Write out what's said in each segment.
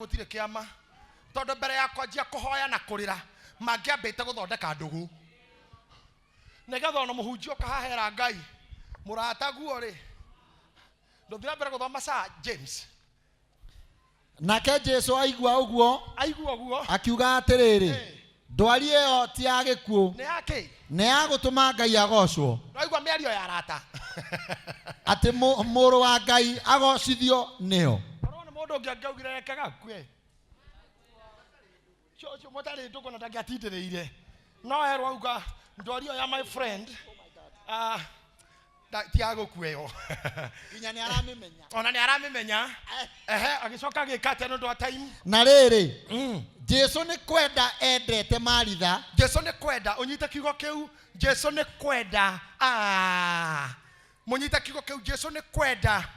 Gũtirĩ kĩama, tondũ mbere ya kwanjia kũhoya na kũrĩra mangĩambĩte gũthondeka ndũgũ, nĩgetha ona mũhunjia ũkahahera Ngai mũrataguo rĩ. Ndũthiĩ na mbere gũthoma saa James. Nake Jesu aigua ũguo, Aigua ũguo, akiuga atĩrĩrĩ, ndwari ĩyo ti ya gĩkuũ, nĩ yakĩ? Nĩ ya gũtũma Ngai agocwo, Waigua mĩario ya arata, atĩ Mũrũ wa Ngai agocithio nĩyo. Korwo nĩ mũndũ ũngĩ angĩaugire reke gakue, ũcio mũtarĩ ndũgũ na ndangĩatindĩrĩire, no erwo auga ndwari ĩyo ya my friend, ah, ti ya gũkua ĩyo. Nginya nĩ aramĩmenya. Ona nĩ aramĩmenya. Ehe, agĩcoka agĩka atĩa nĩ ũndũ wa time? Na rĩrĩ, Jesu nĩ kwenda endete Maritha. Jesu nĩ kwenda, ũnyite kiugo kĩu, Jesu nĩ kwenda. Ah, mũnyite kiugo kĩu, Jesu nĩ kwenda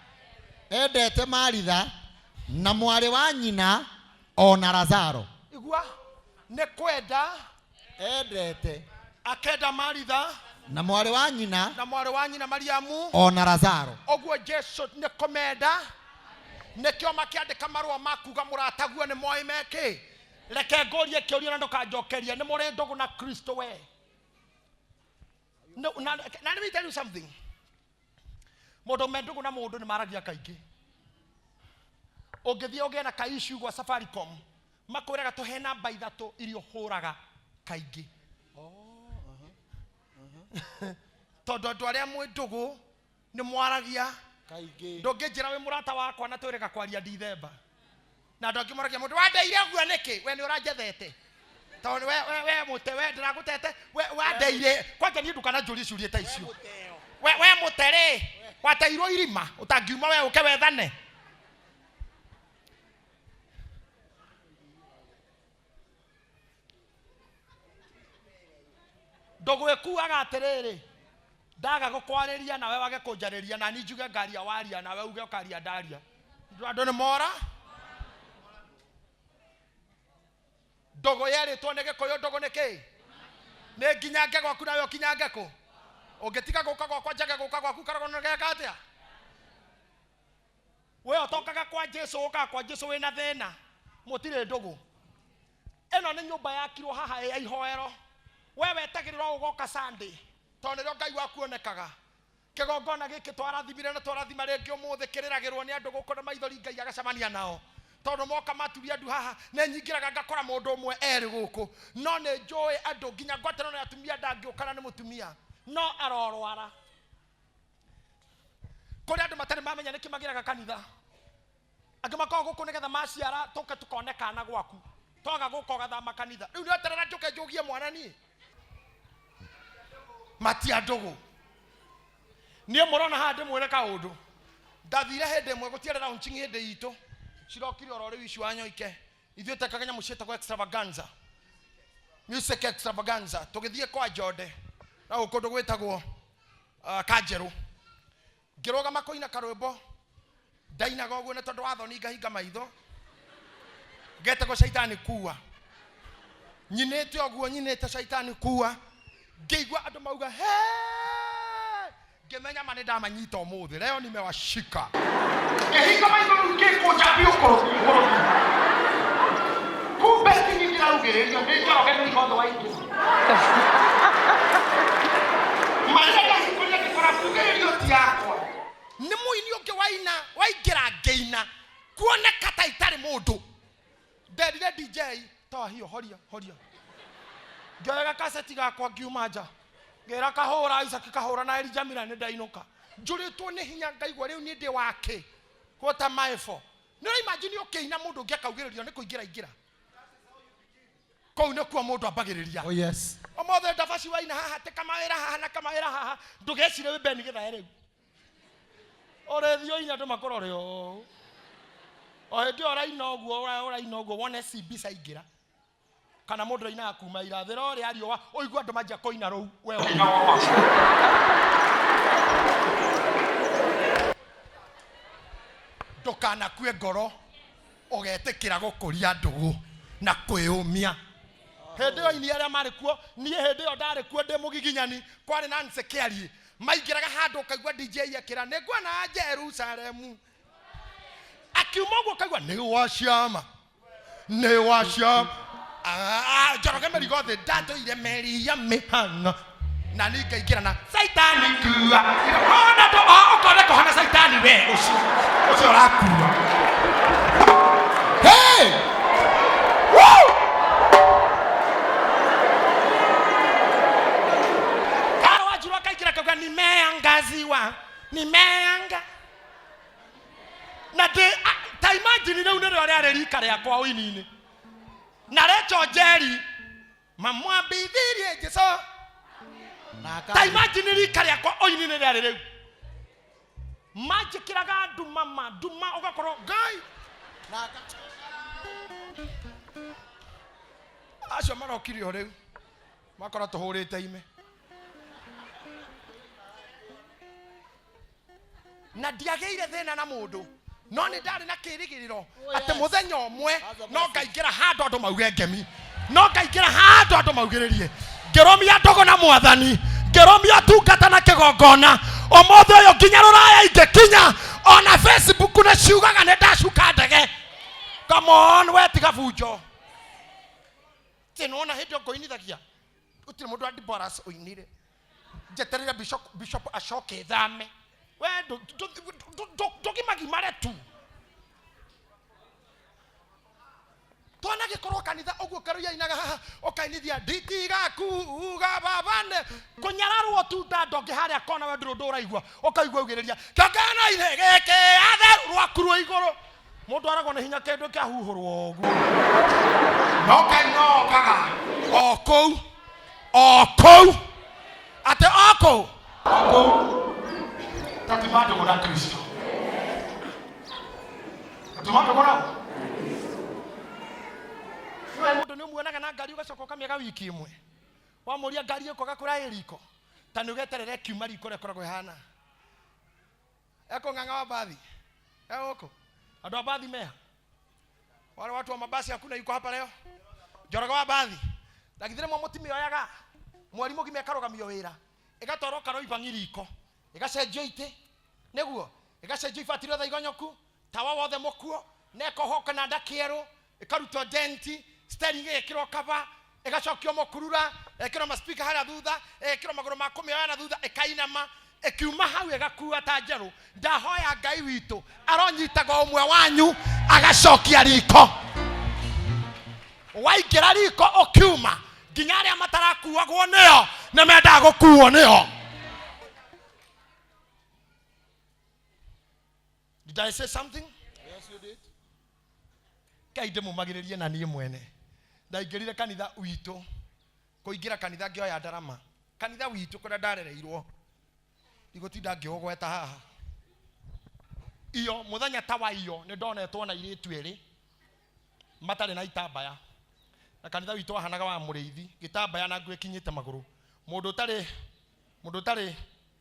endete Maritha na mwarĩ wa nyina o na Lazaro. Igua, nĩ kwenda endete akenda Maritha na mwarĩ wa nyina na mwarĩ wa nyina Mariamu o na Lazaro. Ũguo Jesu nĩ kũmenda, nĩkĩo makĩandĩka marũa ma kuga mũrataguo nĩ moĩ mekĩ. Reke ngũrie kĩũria na ndũkanjokerie, nĩ mũrĩ ndũgũ na Kristo we? No, na let me tell you something. Mũndũ me ndũgũ na mũndũ nĩ maragia kaingĩ. Ũngĩthiĩ ũgĩe na ka issue gwa Safaricom, makwĩraga tũhe namba ithatũ iria ũhũraga kaingĩ, tondũ andũ arĩa mwĩ ndũgũ nĩ mwaragia kaingĩ. Ndũngĩnjĩra wĩ mũrata wakwa na twĩrĩga kwaria Ndithemba, na andũ angĩ moragia mũndũ wandeire ũguo nĩkĩ? We nĩ ũranjethete, tondũ we mũte, we ndĩragũtete, we wandeire kwanja. Niĩ ndũkananjũrie ciũria ta icio. We mũte rĩ, wateirwo irima ũtangiuma, we ũke wethane. Ndũgũ ĩkuaga atĩrĩrĩ, ndaga gũkwarĩria nawe wage kũnjarĩria, na niĩ njuge ngaria waria, nawe uge ũkaria ndaria. Andũ nĩ mora ndũgũ yerĩtwo nĩ Gĩkũyũ. Ndũgũ nĩ kĩ? Nĩ nginyange gwaku nawe ũkinyange kũ. Ũngĩtiga gũka gwakwa njage gũka gwaku, karogwo nĩ geka atĩa? We ũtokaga kwa Jesu, ũkaga kwa Jesu wĩna thĩna, mũtirĩ ndũgũ. Ĩno nĩ nyũmba yakirwo haha ya ihoero. We wetagĩrĩrwo ũgoka Sunday, tondũ nĩrĩo Ngai waku onekaga. Kĩgongona gĩkĩ twarathimire na twarathima rĩngĩ ũmũthĩ, kĩrĩragĩrwo nĩ andũ gũkũ na maithori, Ngai agacemania nao, tondũ moka maturia ndu haha. Nĩ nyingĩraga ngakora mũndũ ũmwe erĩ gũkũ, no nĩ njũĩ andũ nginya ngwatanĩro na atumia ndangĩũkana nĩ mũtumia no arorwara. Kũrĩ andũ matarĩ mamenya nĩkĩ magĩraga kanitha. Angĩ makoragwo gũkũ nĩgetha maciara tũke tũkone kana gwaku, twaga gũka ũgathama kanitha. Rĩu nĩweterera njũke njũgie mwana niĩ matia ndũgũ. Niĩ mũrona haha ndĩmwĩre kaũndũ. Ndathire hĩndĩ ĩmwe, gũtiarĩ launching hĩndĩ itũ, cirokire oro rĩu ici wanyoike. Ithuĩ twekaga nyamũ ciĩtagwo extravaganza, music extravaganza. Tũgĩthiĩ kwa Njonde na gũkũ kũndũ gwĩtagwo Kanjerũ, ngĩrũgama kũina karwĩmbo. Ndainaga ũguo nĩ tondũ wa thoni ngahinga maitho, getagwo "Caitani Kuua". Nyinĩte ũguo, nyinĩte "Caitani Kuua", ngĩigua andũ mauga "Hey!" Ngĩmenya ma nĩ ndamanyita ũmũthĩ, leo nimewashika. Ngĩhinga maitho rĩu, ngĩkũnja biũ kũrũthi kũrũthi, kumbe tini ndĩraugĩrĩrio nĩ Njoroge nĩ Igotho wa ingĩ marĩa ndahingũrire, ngĩkora mbugĩrĩrio ti yakwa, nĩ mũini ũngĩ waina waingĩra. Ngĩina kuoneka ta itarĩ mũndũ. Nderire DJ, "Toa hiyo, horia horia." Ngĩoya gakaseti gakwa, ngiuma nja, ngĩra kahũra Isaac, kahũra na Elijah Mira, nĩ ndainũka njũrĩtwo nĩ hinya. Ngaigua rĩu niĩ ndĩ wake. What am I for? Nĩ ũra imagine ũkĩina mũndũ ũngĩ akaugĩrĩrio nĩ kũingĩra ingĩra kũu nĩkuo mũndũ ambagĩrĩria. Oh yes. Ũmũthĩ ndabaci waina haha tĩ kamawĩra haha na kamawĩra haha, ndũgecire wĩ Beni Gĩthae. Rĩu ũrĩthiĩ ũine andũ makũrore ũũ. O hĩndĩ ĩyo ũraina ũguo, ũraina ũguo, wone CB caingĩra kana mũndũ ũrainaga kuma irathĩro rĩa riũa, ũigue andũ manjia kũina rũu we ũkĩinaga o waku. Ndũkanakue ngoro, ũgetĩkĩra gũkũria ndũgũ na kwĩyũmia. Hĩndĩ ĩyo ini arĩa marĩ kuo, niĩ hĩndĩ ĩyo ndarĩ kuo ndĩ mũgiginyani, kwarĩ na Nancy Kĩarie. Maingĩraga handũ ũkaigua DJ akĩra, "Nĩ nguona Jerusalemu." Akiuma ũguo ũkaigua nĩ wa ciama. Nĩ wacio Njoroge mĩrigo thĩ ndatũire meri ya mĩhang'o na niĩ ngaingĩra na caitani kua ona ndũ ũkona kũhana caitani we ũcio ũcio ũrakua. Hey! Woo! Karo Wanjiru akaingĩra akauga nimeangaziwa nimeanga na ndĩ ta imagine rĩu nĩrĩo rĩarĩ rika rĩakwa ũini-inĩ na Rachel Njeri mamwambithirie Jesu Na ta imagine rika rĩakwa ũini-inĩ rĩarĩ rĩu manjĩkĩraga nduma ma nduma ũgakorwo Ngai acio marokire o rĩu makora tũhũrĩte ime na ndiagĩire thĩna na mũndũ no nĩ ndarĩ na kĩrĩgĩrĩro atĩ mũthenya ũmwe no ngaingĩra handũ andũ mauge ngemi, no ngaingĩra handũ andũ maugĩrĩrie, ngĩrũmia ndũgũ na mwathani, ngĩrũmia tungata na kĩgongona. Ũmũthĩ ũyũ nginya rũraya ingĩkinya ona Facebook nĩ ciugaga nĩ ndacuka ndege. Come on, we tiga bunjo tĩ nĩwona hĩndĩ ĩyo ngũinithagia gũtirĩ mũndũ wa Deborahs ũinire njeterere bishop, bishop acoke thame we ndũgimagimare tu twanagĩkorwo kanitha ũguo karuia ainaga haha ũkainithia nditigakuga babane kũnyararwo tu ndandonge harĩa kona we ndũrũ ndũraigua ũkaigua ugĩrĩria kĩongano-inĩ gĩkĩ atheru rwakurwo igũrũ mũndũ aragwo nĩ hinya kĩndũ kĩahuhũrwo ũguo no kainokaga o kũu o kũu atĩ o kũu o kũu tatima ndũgũ na Kristo tatima ndũgũ na we mũndũ nĩ ũmuonaga na ngari ũgacoka ũkamĩaga wiki ĩmwe wamũria ngari ĩkwaga kũra ĩ riko ta nĩ ũgeterere kiuma riko ũrĩa ĩkoragwo ĩhana ekũng'ang'a wa mbathi egũkũ andũ a mbathi meha wale watu wa mabasi hakuna yuko hapa leo Njoroge wa mbathi na githĩ rĩmwe mũtimĩoyaga mweri mũgima ĩkarũgamio wĩra ĩgatwarwo karoibangi riko ĩgacenjio itĩ nĩguo ĩgacenjio ibati rĩothe igonyoku tawa wothe mũkuo na ĩkohwo kĩnanda kĩerũ ĩkarutwo denti steering ĩgekĩrwo kaba ĩgacokio mũkurura ĩgekĩrwo maspika harĩa thutha ĩgekĩrwo magũrũ ma kũmĩoya na thutha ĩkainama ĩkiuma hau ĩgakua ta njerũ. Ndahoya Ngai witũ aronyitaga ũmwe wanyu agacokia riko waingĩra riko ũkiuma nginya arĩa matarakuagwo nĩo nĩ mendaga gũkuo nĩo. Did I say something? Yes, you did. Ngai ndĩmũmagĩrĩrie na niĩ mwene ndaingĩrire kanitha witũ kũingĩra kanitha ngĩoya ndarama kanitha witũ kũrĩa ndarereirwo ndigũtinda ngĩũgweta haha iyo mũthenya ta wa iyo nĩ ndonetwo na irĩtu erĩ matarĩ na itambaya na kanitha witũ wahanaga wa mũrĩithi gĩtambaya na nguo ĩkinyĩte magũrũ mũndũ ũtarĩ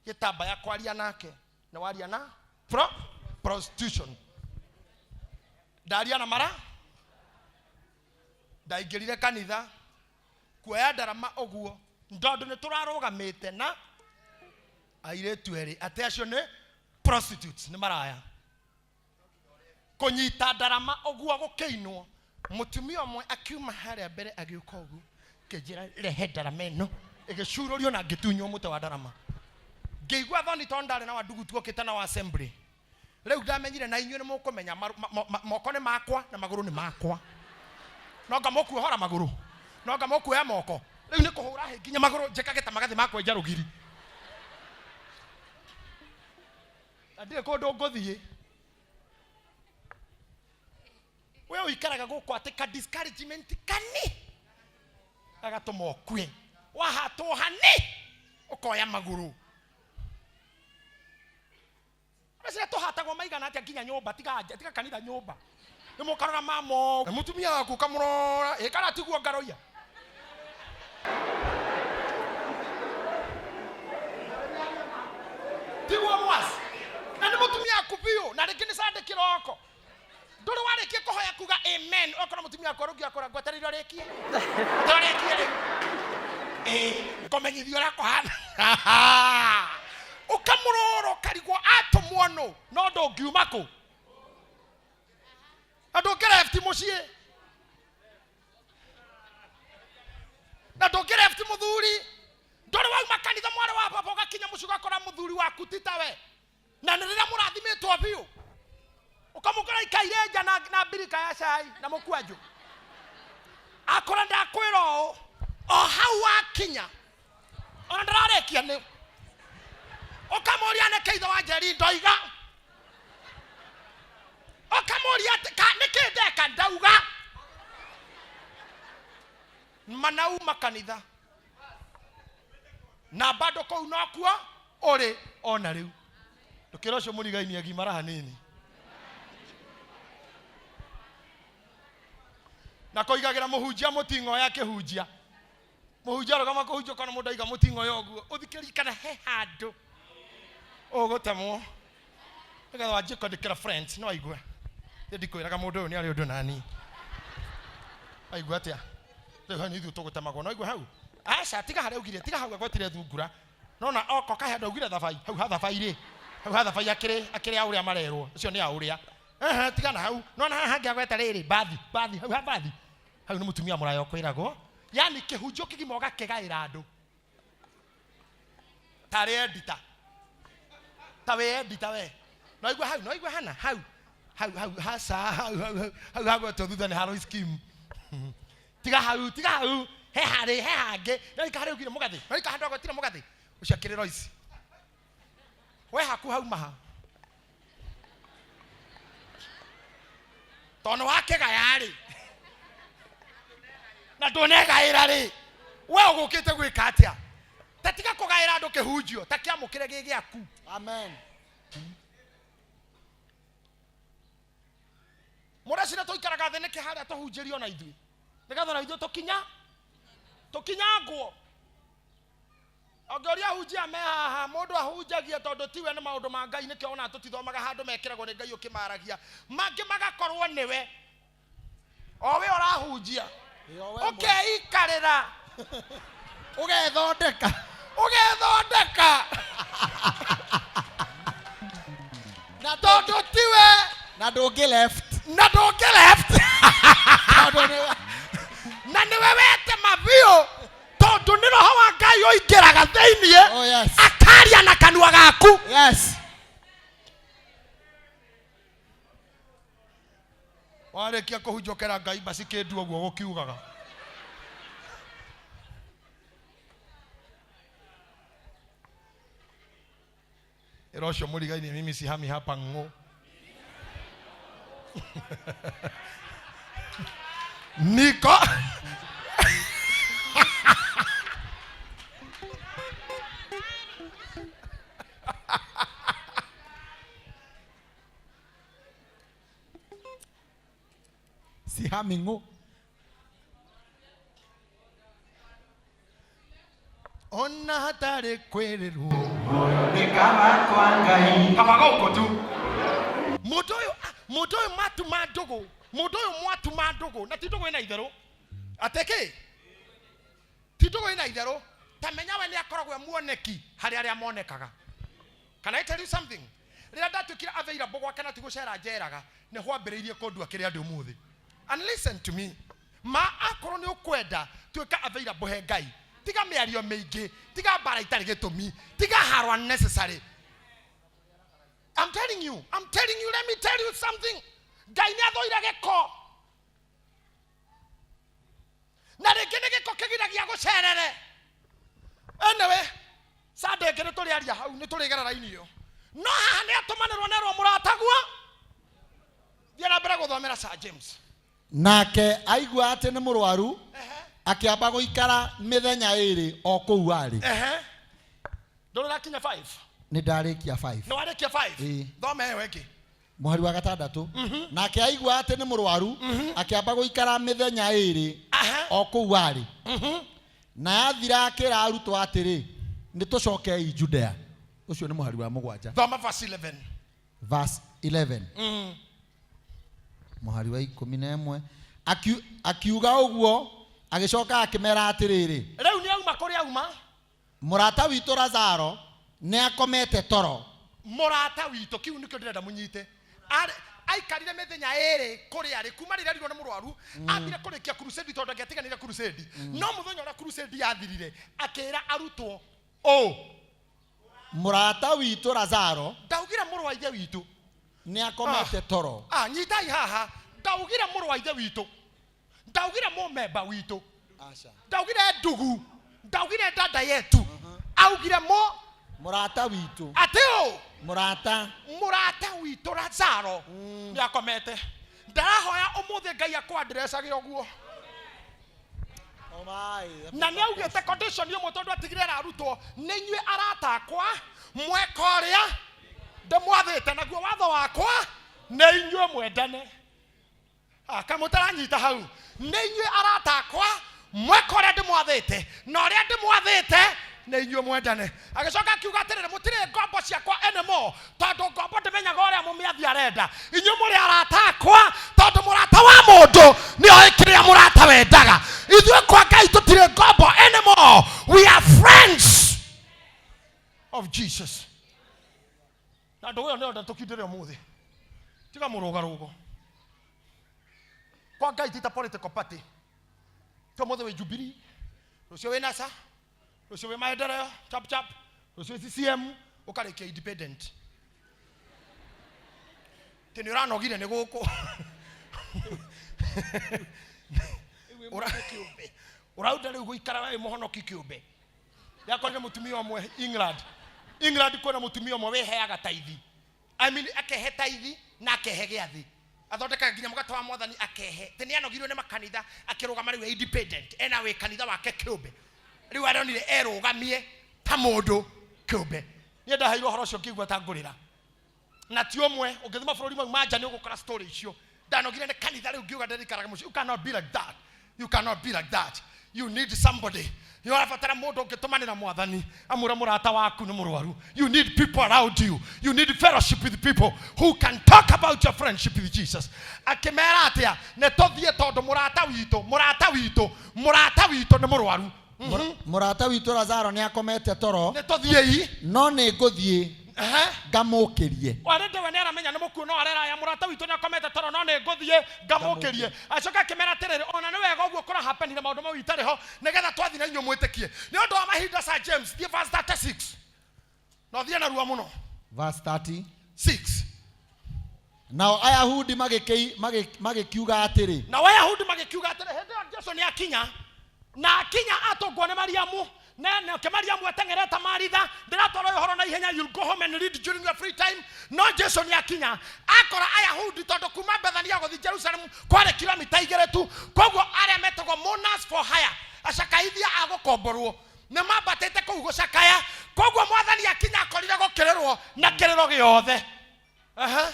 gĩtambaya kwaria nake nĩ waria na prostitution ndaria na mara ndaingĩrire kanitha kuoya ndarama ũguo tondũ nĩ tũrarũgamĩte na airĩtu erĩ atĩ acio nĩ prostitutes nĩ maraya kũnyita ndarama ũguo gũkĩinwo mũtumia ũmwe akiuma harĩa mbere agĩũka ũguo kĩnjĩra rehe ndarama ĩno ĩgĩcurũrio na ngĩtunywo mũtĩ wa ndarama ngĩigua thoni tondũ ndarĩ na wandugu tuokĩte na wa assembly rĩu ndamenyire na inyuĩ nĩ mũkũmenya moko nĩ makwa na magũrũ nĩ makwa no nga mũkuohora magũrũ no nga mũkuoya moko rĩu nĩ kũhũra hĩ nginya magũrũ njĩkage ta magathĩ makwenja rũgiri na ndirĩ kũndũ ngũthiĩ we ũikaraga gũkũ atĩ ka discouragement kani agatũma ũkue wahatwo hani ũkoya magũrũ meciria tũhatagwo maigana atĩa nginya nyũmba tiga nja tiga kanitha nyũmba nĩ mũkarora mamo na mũtumia waku ũkamũrora ĩ kana tiguo ngaroia tiguo mwasi na nĩ mũtumia waku biũ na rĩngĩ nĩ Sunday kĩroko ndũrĩ warĩkia kũhoya kuga amen okorwo mũtumia waku arũngi akũra ngwetereire ũrĩkie ũrĩkie rĩu ĩ ngũmenyithia ũrĩa kũhana ũkamũrora ũkarigwo atũmwo nũ no ndũngiuma kũ na ndũngĩrefti mũciĩ Mũthuri ndũrĩ wauma kanitha, mwarĩ wa baba, ũgakinya mũciĩ ũgakora mũthuri waku ti tawe, na nĩ rĩrĩa mũrathimĩtwo biũ, ũkamũkora ikaire nja na mbirika ya cai na mũkwanjũ. Akora ndakwĩra ũũ, o hau wakinya ona ndararĩkia nĩ ũkamũria nĩkĩ ithe wa Njeri ndoiga, ũkamũria atĩ, nĩkĩ ndeka ndauga manauma kanitha na bado kũu nokuo ũrĩ ona rĩu. Ndũkĩra ũcio mũrigainie agimara hanini na kũigagĩra mũhunjia mũting'oya akĩhunjia. Mũhunjia arũgama kũhunjia, ũkona mũndũ aiga mũting'oya ũguo, ũthikĩrĩrie kana he handũ ũgũtemwo nĩgetha wanjie kwandĩkĩra friends. No aigue niĩ ndikwĩraga mũndũ ũyũ nĩ arĩ ũndũ nani. Aigua atĩa rĩu? Hau nĩ ithuĩ tũgũtemagwo. No aigue hau, aca, tiga harĩa augire, tiga hau agwetire thungura. Nona oko kahe handũ augire thabai, hau ha thabai rĩ, hau ha thabai akĩrĩ a ũrĩa marerwo ũcio nĩ a ũrĩa. Ehe, tiga na hau. Nona haha hangĩ agweta rĩrĩ bathi, bathi, hau ha bathi, hau nĩ mũtumia mũraya ũkwĩragwo. Yani kĩhunjio kĩgima ũgakĩgaĩra andũ tarĩ edita, ta wĩ edita we. No igua hau, no igua hana hau, hau hau haca, hau hau hau hau hagwetwo thutha nĩ harå scheme. Tiga hau, tiga hau, he harĩ he hangĩ. No ika harĩ ugire mũgathĩ, no ika handũ agwetire mũgathĩ ũcio akĩrĩ Royce. We haku hau maha tondũ wakĩgaya rĩ na ndũnegaĩra rĩ, we ũgũkĩte gwĩka atĩa? Ta tiga kũgaĩra andũ kĩhunjio, ta kĩamũkĩre gĩ gĩaku. Amen. Mũreciria tũikaraga thĩ nĩkĩ harĩa tũhunjĩrio na ithuĩ nĩgetha na ithuĩ tũkinyangwo? Ũngĩũria ahunjia me haha, mũndũ ahunjagia tondũ tiwe, nĩ maũndũ ma Ngai. Nĩkĩo ona tũtithomaga handũ mekĩragwo nĩ Ngai ũkĩmaragia, mangĩ magakorwo nĩwe o we ũrahunjia. Ĩyo we mwene. Ũkeikarĩra. Ũgethondeka. Ũgethondeka. Na tondũ tiwe. Na ndũngĩ left. Na ndũngĩ left. Tondũ nĩwe. Na nĩwe wetema biũ, tondũ nĩ roho wa Ngai ũingĩraga thĩiniĩ. Oh yes. Akaria na kanua gaku. Yes. Warĩkia kũhunjia ũkera Ngai basi kĩndu ũguo gũkiugaga. Ĩra ũcio mũrigaini, mimi sihami hapa ng'o, niko. Sihami ng'o. Ona hatarĩ kwĩrĩrwo. Nĩ kaba kwa Ngai. Kaba gũkũ tu. Mũndũ ũyũ, mũndũ ũyũ matuma ndũgũ, mũndũ ũyũ mwatuma ndũgũ, na ti ndũgũ ĩna itherũ, atĩ kĩ ti ndũgũ ĩna itherũ. Ta menya we nĩ akoragwo e muoneki harĩ arĩa monekaga. Can I tell you something? Rĩrĩa ndatuĩkire available gwake na ti gũcera njeraga, nĩ hwambĩrĩirie kũndua kĩrĩa ndĩ ũmũthĩ. And listen to me, ma akorwo nĩ ũkwenda tuĩka available he Ngai, tiga mĩario mĩingĩ, tiga mbara itarĩ gĩtũmi, tiga haro unnecessary. I'm telling you, I'm telling you, let me tell you something. Ngai nĩ athũire gĩko, na rĩngĩ nĩ gĩko kĩgiragia gũcerere. Anyway, Sunday ĩngĩ nĩ tũrĩaria hau, nĩ tũrĩgera raini ĩyo. No haha nĩ atũmanĩrwo nerwo mũratagua. Thiĩ na mbere gũthomera Sir James. Nake aigua atĩ nĩ mũrwaru, akĩamba gũikara mĩthenya 2 o kũu arĩ. Ehe, ndũrĩ ũrakinya 5. Nĩ ndarĩkia 5. Nĩ warĩkia 5? Ĩĩ. Thoma ĩyo ĩngĩ. Mũhari wa 6, nake aigua atĩ nĩ mũrwaru, akĩamba gũikara mĩthenya 2 o kũu arĩ, na yathira akĩra arutwo atĩrĩ, nĩ tũcokei Judea. Ũcio nĩ mũhari wa 7. Thoma verse 11. Verse 11, mũhari wa 11. Akiuga ũguo, agĩcoka akĩmera atĩrĩrĩ, Rĩu nĩ auma kũrĩa auma. Mũrata witũ Lazaro nĩ akomete toro. Mũrata witũ, kiu nĩkĩo ndĩrenda mũnyite. Aikarire mĩthenya ĩrĩ kũrĩa arĩ kuma rĩrĩa arirwo nĩ mũrwaru, ambire kũrĩkia crusade tondũ angĩatiganire crusade. No mũthenya ũrĩa crusade yathirire, akĩra arutwo ũũ: Mũrata witũ Lazaro Ndaugire mũrũ wa ithe witũ. Nĩ akomete toro. Ah, nyitai haha. Ndaugire mũrũ wa ithe witũ, ndaugire mũmemba witũ. Aca. Ndaugire ndugu, ndaugire dada yetu, augire mũ Mũrata witũ. Atĩ ũ? Mũrata. Mũrata witũ Lazaro nĩ akomete. Ndarahoya ũmũthĩ Ngai akwandirecage ũguo. Oh my. Na nĩ augĩte condition ĩmwe tondũ atigire arutwo: nĩ inyuĩ arata akwa mweka ũrĩa ndĩmwathĩte, naguo watho wakwa nĩ inyuĩ mwendane. Ah, kamũtaranyita hau. Nĩ inyuĩ arata akwa mweka ũrĩa ndĩmwathĩte, na ũrĩa ndĩmwathĩte nĩ inyuĩ mwendane. Agĩcoka akiuga atĩrĩrĩ, mũtirĩ ngombo ciakwa anymore, tondũ ngombo ndĩmenyaga ũrĩa mũmĩathi arenda. Inyuĩ mũrĩ arata akwa, tondũ mũrata wa mũndũ nĩ oĩ kĩrĩa mũrata wendaga. Ithuĩ kwa Ngai tũtirĩ ngombo anymore, we are friends of Jesus. Na ndũgũ ĩyo nĩyo tũkindĩre ũmũthĩ. Tiga mũrũgarũgo kwa Ngai ti ta political party. Ti ũmũthĩ wĩ Jubilee, rũciũ wĩ NASA, rũciũ wĩ Maendeleo chap chap, rũciũ wĩ CCM, ũkarĩkia independent. Tĩ nĩ ũranogire nĩ gũkũ ũrauda rĩu gũikara wĩ mũhonoki kĩũmbe. Yakorire mũtumia ũmwe England. England kwĩna mũtumia ũmwe wĩheaga taithi, I mean, akehe taithi na akehe gĩathĩ, athondekaga nginya mũgate wa mwathani akehe. Tĩ nĩ anogirwo nĩ makanitha, akĩrũgama rĩu e independent, ena wĩ kanitha wake kĩũmbe. Rĩu aronire erũgamie ta mũndũ kĩũmbe. Niĩ ndaheirwo ũhoro ũcio ngĩigua ta ngũrĩra. Na ti ũmwe, ũngĩthiĩ mabũrũri mau ma nja nĩ ũgũkora story icio. Ndanogire nĩ kanitha, rĩu ngiuga ndĩrikaraga mũciĩ. You cannot be like that, you cannot be like that. You need somebody. Nĩ ũrabatara mũndũ ũngĩtũmanĩra mwathani amwĩre mũrata waku nĩ mũrwaru. You need people around you. You need fellowship with people who can talk about your friendship with Jesus. Akĩmera atĩa? Nĩ tũthiĩ tondũ mũrata witũ, mũrata witũ, mũrata witũ nĩ mũrwaru. Mũrata witũ Lazaro nĩ akomete toro. Nĩ tũthiĩi. No nĩ ngũthiĩ ngamũkĩrie. Already we nĩ aramenya nĩ mũkuũ, no arera aya, mũrata witũ nĩ akomete toro, no nĩ ngũthiĩ ngamũkĩrie. Acoka akĩmera atĩrĩrĩ, ona nĩ wega ũguo kũra hapenire maũndũ mau itarĩ ho, nĩgetha twathiĩ na inyuĩ mwĩtĩkie. Nĩ ũndũ wa mahinda, Sir James, thiĩ verse 36 na ũthiĩ narua mũno. Verse 30. 6. Nao Ayahudi magĩkiuga atĩrĩ, Na Wayahudi magĩkiuga atĩrĩ, hĩndĩ ĩyo Jesu nĩ akinya, na akinya atũngwo nĩ Mariamu, na nake Mariamu ateng'erete Maritha. Ndĩratwara ũhoro na ihenya, you'll go home and read during your free time. No Jesu nĩ akinya akora Ayahudi, tondũ kuma Bethania gũthiĩ Jerusalem kwarĩ kilomita 2 tu. Koguo arĩa metagwo mourners for hire, acakaithia a gũkomborwo, nĩ mambatĩte kũu gũcakaya. Koguo mwathani akinya akorire gũkĩrĩrwo na kĩrĩro gĩothe. Aha.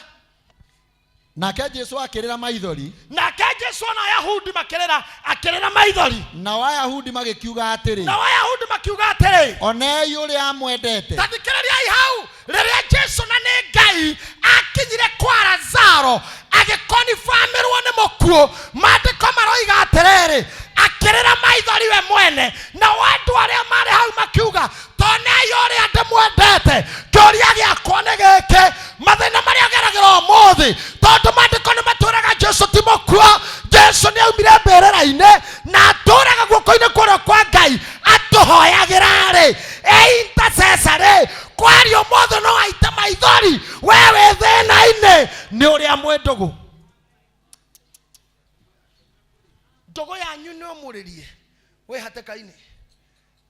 Nake Jesu akĩrĩra maithori. Nake Jesu ona Ayahudi makĩrĩra, akĩrĩra maithori. Nao Ayahudi magĩkiuga atĩrĩ, Nao Ayahudi makiuga atĩrĩ, onei ũrĩa amwendete. Ta thikĩrĩriai hau. Rĩrĩa Jesu, na nĩ Ngai, akinyire kwa Lazaro agĩkonifamĩrwo nĩ mũkuũ, maandĩko maroiga atĩrĩrĩ, akĩrĩra maithori we mwene. Nao andũ arĩa marĩ hau makiuga, tonei ũrĩa ndĩmwendete. Kĩũria gĩakwa nĩ gĩkĩ: mathĩna marĩa ũgeragĩra ũmũthĩ, tondũ maandĩko nĩ matwĩraga Jesu ti mũkuũ, Jesu nĩ aumire mbĩrĩra-inĩ na atũraga guoko-inĩ kũrĩa kwa Ngai atũhoyagĩra rĩ, e intercessor rĩ, kwaria ũmũthĩ no aite maithori we wĩ thĩna-inĩ nĩ ũrĩa mwĩ ndũgũ? Ndũgũ yanyu nĩ ũmũrĩrie wĩ hatĩka-inĩ,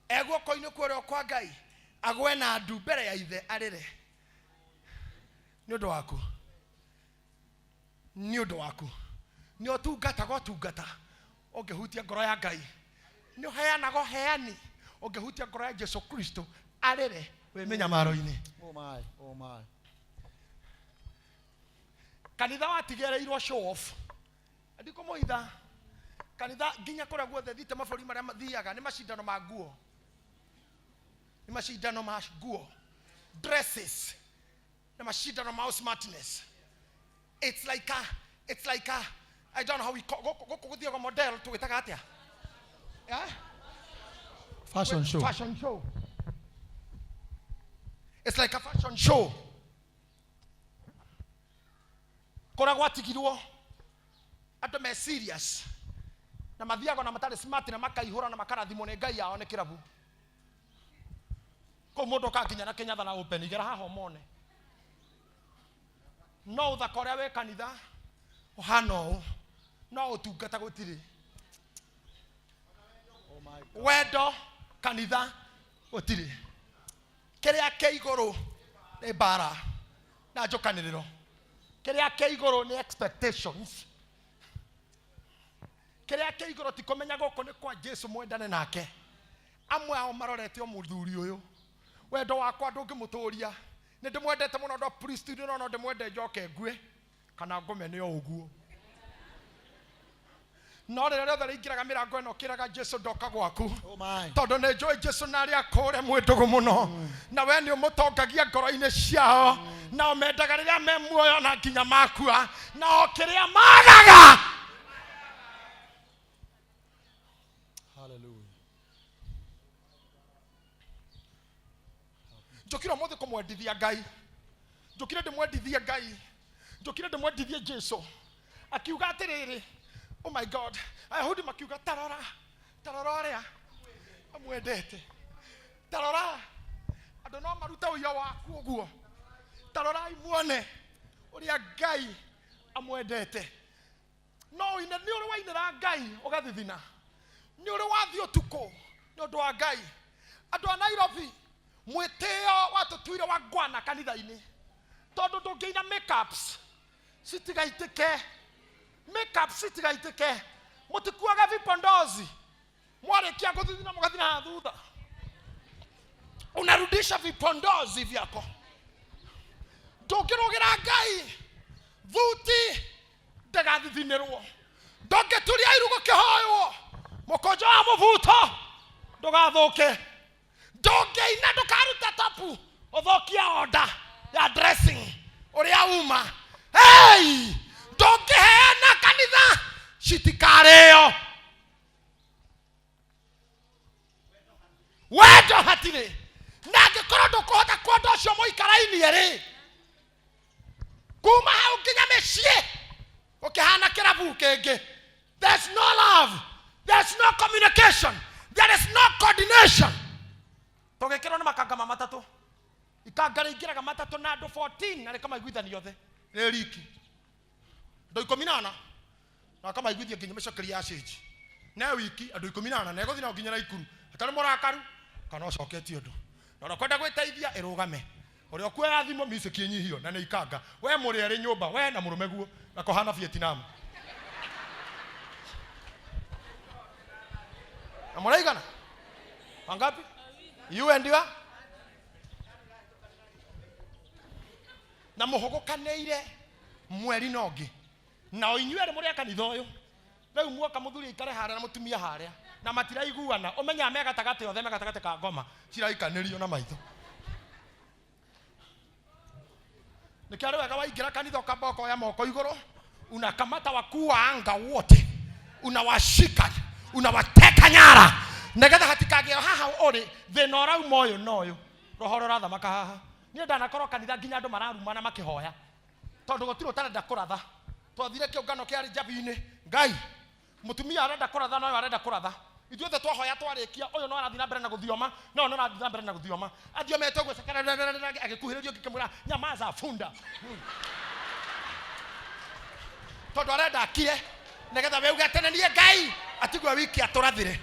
e guoko-inĩ kũrĩa kwa Ngai, agwe na ndu mbere ya ithe arĩre nĩ ũndũ waku, nĩ ũndũ waku. Nĩ ũtungataga ũtungata ũngĩhutia ngoro ya Ngai, nĩ ũheanaga ũheani ũngĩhutia ngoro ya Jesu Kristo arĩre wĩ mĩnyamaro-inĩ. Oh my, oh my. Kanitha watigĩrĩirwo show off. Ndikũmũitha kanitha nginya kũrĩa guothe thiĩte mabũrũri marĩa mathiaga, nĩ macindano ma nguo, nĩ macindano ma nguo, dresses, nĩ macindano ma smartness. It's like a I don't know how we call gũkũ. Gũkũ gũthiagwo model, tũgĩtaga atĩa? Yeah? Fashion show. Fashion show. It's like a fashion show. Kũrĩa gwatigirwo andũ me serious na mathiaga na matarĩ smart na makaihũra na makarathimwo nĩ Ngai yao nĩ kĩrabu. Kũu mũndũ okaga nginya na kĩnyatha na open igera haha ũmone. No ũthaka ũrĩa wĩ kanitha ũhana ũũ, no ũtungata gũtirĩ. Wendo kanitha gũtirĩ. Kĩrĩa kĩ igũrũ nĩ mbara na njũkanĩrĩro. Kĩrĩa kĩ igũrũ nĩ expectations. Kĩrĩa kĩ igũrũ ti kũmenya gũkũ nĩ kwa Jesu mwendane nake. Amwe ao marorete o mũthuri ũyũ. Wendo wakwa ndũngĩmũtũria. Nĩ ndĩmwendete mũno ndo priesthood no no ndĩmwende njoke ngue kana ngũme nĩ o ũguo. No rĩrĩa rĩothe rĩingĩraga mĩrango ĩno kĩraga Jesu ndoka gwaku. Oh my. Tondũ nĩ njũĩ Jesu na arĩa akũũre mwĩ ndũgũ mũno. Na we nĩ ũmũtongagia ngoro-inĩ ciao. Nao mendaga rĩrĩa me muoyo na nginya makua. Na o kĩrĩa magaga. Hallelujah. Njũkire ũmũthĩ kũmwendithia Ngai. Njũkire ndĩmwendithie Ngai. Njũkire ndĩmwendithie Jesu. Akiuga atĩrĩrĩ, oh my God, Ayahudi makiuga tarora, tarora ũrĩa amwendete. Tarora, andũ no marute ũira waku ũguo. Tarorai muone ũrĩa Ngai amwendete. No ũine, nĩ ũrĩ wainĩra Ngai ũgathithina. Nĩ ũrĩ wathiĩ ũtukũ nĩ ũndũ wa Ngai. Andũ a Nairobi, mwĩtĩo watũtuire wa ngwana kanitha-inĩ. Tondũ ndũngĩina makeups citigaitĩke. Makeups citigaitĩke. Mũtikuaga vipondozi. Mwarĩkia gũthithina mũgathina haha thutha. Unarudisha vipondozi vyako. Ndũngĩrũgĩra Ngai thuti ndĩgathithinĩrwo. Ndũngĩturia iru gũkĩhoywo. Mũkũnjo wa mũbuto ndũgathũke. Ndũngĩina ndũkaruta tapu ũthũkie order ya dressing ũrĩa uma. Hey! Ndũngĩheana kanitha citikarĩo. Wendo hatirĩ. Na angĩkorwo ndũkũhota kwenda ũcio mũikarainie rĩ, kuma hau nginya mĩciĩ ũkĩhana kĩrabu kĩngĩ. There's no love, there's no communication, there is no coordination. Tũgĩkĩrwo nĩ makanga ma matatũ. Ikanga rĩingĩraga matatũ na andũ 14 na rĩkamaiguithania othe. Rĩ riki. Andũ ikũmi na ana. Na akamaiguithia nginya mĩcokeria ya cĩnji. Ne wiki andũ ikũmi na ana na ĩgũthiĩ nao nginya Naikuru. Atarĩ mũrakaru kana ũcoketie ũndũ. Na ũrĩa ũkwenda gwĩteithia ĩrũgame. Ũrĩa ũkuoya thimũ music ĩnyihio na nĩ ikanga. We mũrĩ erĩ nyũmba, we na mũrũme guo na kũhana Vietnam. Na mũraigana? Wangapi? You and your? Na mũhũgũkanĩire mweri na ũngĩ. Na o inyuĩ erĩ mũrĩ a kanitha ũyũ. Rĩu muoka mũthuri aikare harĩa na mũtumia harĩa na matiraiguana. Ũmenyaga me gatagatĩ othe, me gatagatĩ ka ngoma ciraikanĩrio na maitho. Nĩkĩo arĩ wega waingĩra kanitha ũkamba ũkoya moko igũrũ, unakamata wakuu wa anga wote, unawashika, unawateka nyara, nĩgetha hatikagĩe haha ũrĩ thĩna ũrauma ũyũ na ũyũ. Roho ũrĩa ũrathamaka haha. Niĩ ndanakorwo kanitha nginya andũ mararumana makĩhoya tondũ gũtirĩ ũtarenda kũratha. Twathire kĩũngano kĩarĩ Njabi-inĩ, Ngai mũtumia arenda kũratha na ũyũ arenda kũratha. Ithuothe twahoya twarĩkia, ũyũ no arathiĩ na mbere na gũthioma, na ũyũ no arathiĩ na mbere na gũthioma. Athiomete ũguo, agĩkuhĩrĩria ũngĩ akĩmwĩra, nyamaza funda. Tondũ arenda akire nĩgetha we uge atĩ nĩ niĩ Ngai, atigwe wiki atũrathĩre.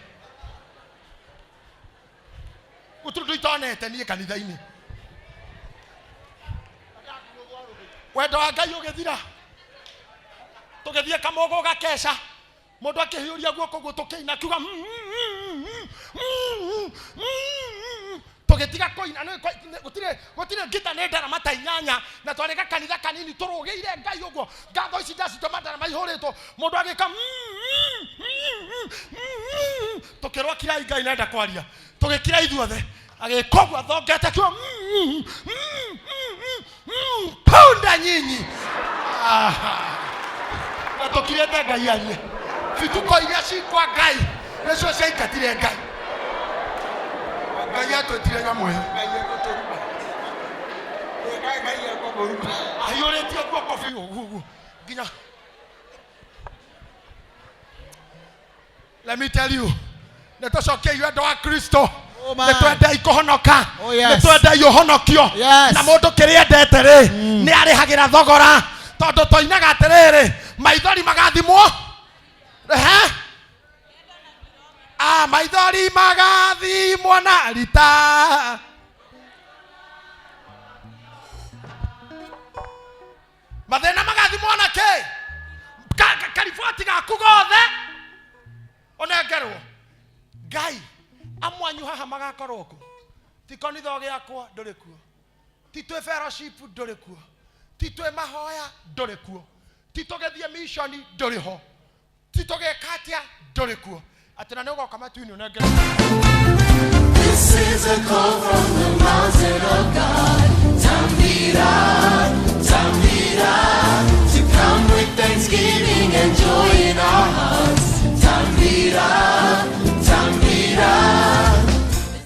Gũtirĩ ũndũ itonete niĩ kanitha-inĩ. Wendo wa Ngai ũgĩthira. Tũgĩthiĩ Kamũgũ gakeca. Mũndũ akĩhiũria guoko guo tũkĩina akiuga Tũgĩtiga kũina, nĩ gũtirĩ, gũtirĩ ngita nĩ ndarama ta inyanya, na twarĩ gakanitha kanini tũrũgĩire Ngai ũguo. Ngatho ici ndacitũma ndarama ihũrĩtwo. Mũndũ agĩka Tũkĩrwo kirai Ngai nenda kwaria. Tũgĩkira ithuothe. Agĩka ũguo athongete akiuga punda nyinyi. Na tũkirĩte Ngai arie. Bituko iria ci kwa Ngai nĩcio ciaingatire Ngai. Ngai atwĩtire nyamũ ĩyo. Ngai egũtũruma. Ngai egũkũruma. Ahiũrĩtie guoko biũ ũguo. Nginya let me tell you, nĩ tũcokiei wendo wa Kristo. Oh, man. Nĩ twendei kũhonoka. Oh, yes. Nĩ twendei ũhonokio. Yes. Na mũndũ kĩrĩa endete rĩ, nĩ arĩhagĩra thogora, tondũ toinaga atĩrĩrĩ, maithori magathimwo. Ehe. Ah, maithori magathimwo na rita. Mathĩna magathimwo na kĩ? Kariboti gaku gothe ũnengerwo. Ngai amwanyu haha magakorwo kũ? Ti kanitha gĩakwa ndũrĩ kuo, ti twĩ fellowship ndũrĩ kuo, ti twĩ mahoya ndũrĩ kuo, ti tũgĩthiĩ mission ndũrĩ ho, ti tũgĩka atĩa ndũrĩ kuo, atĩ na nĩ ũgoka matu-inĩ ũnengerwo. This is a call from the mountain of God. Tambira, Tambira, to come with thanksgiving and joy in our hearts.